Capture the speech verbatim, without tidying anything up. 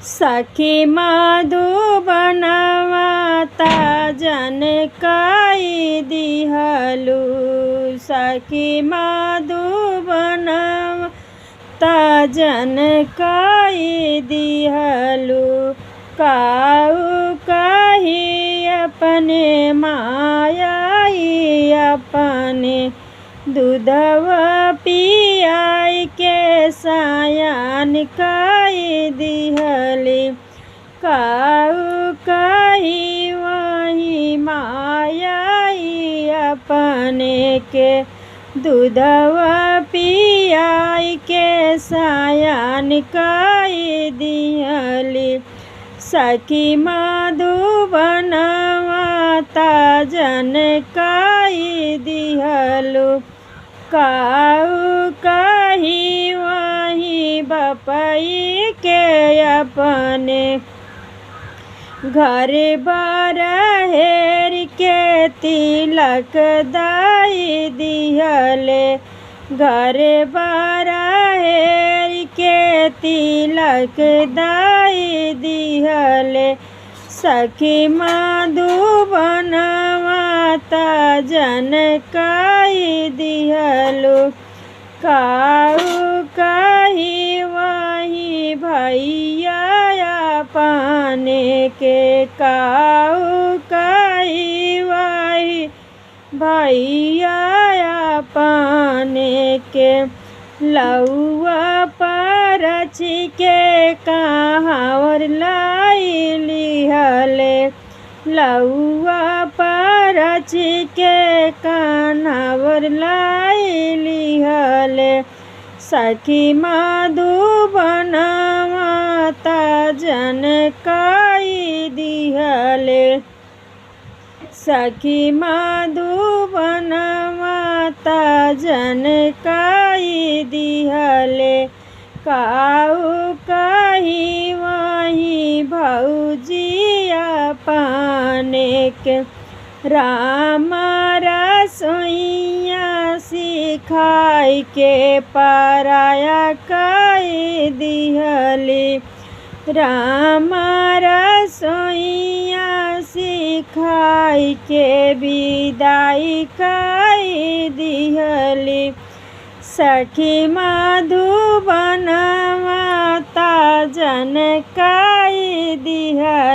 सखी मधुबनवा ता जन काई दिहलु, सखी मधुबनवा ता जन काई दिहलु। काऊ कही अपने मायाई अपने दूधवा पियाई के सयान काई दिहली। काऊ कही वही मायाई अपने के दूधवा पियाई के सयान काई दिहली। सखी मधुबनवा ता जन काई दिहलु। काऊ कही वही बपई के अपने घर बार हेर के तिलक दाई दिहले, घर बार हेर के तिलक दाई दिहले। सखी मधुबनवा ता जन काई दिहलु। काऊ कही वही भैया अपने के, काऊ कही वही भैया अपने के। लउवा परछ के कहावर लाई लिहले, लउवा परछ के कहावर लाई लिहले। सखी मधुबनवा ता जन काई दिहले। सखी मधुबनवा ता जन काई दिहले। काऊ कही वही भौजी अपने के। राम रसोइया सिखाई के पराया काई दिहली। राम रसोइया सिखाई के विदाई काई दिहली। सखी मधुबनवा ता जन काई दिहली।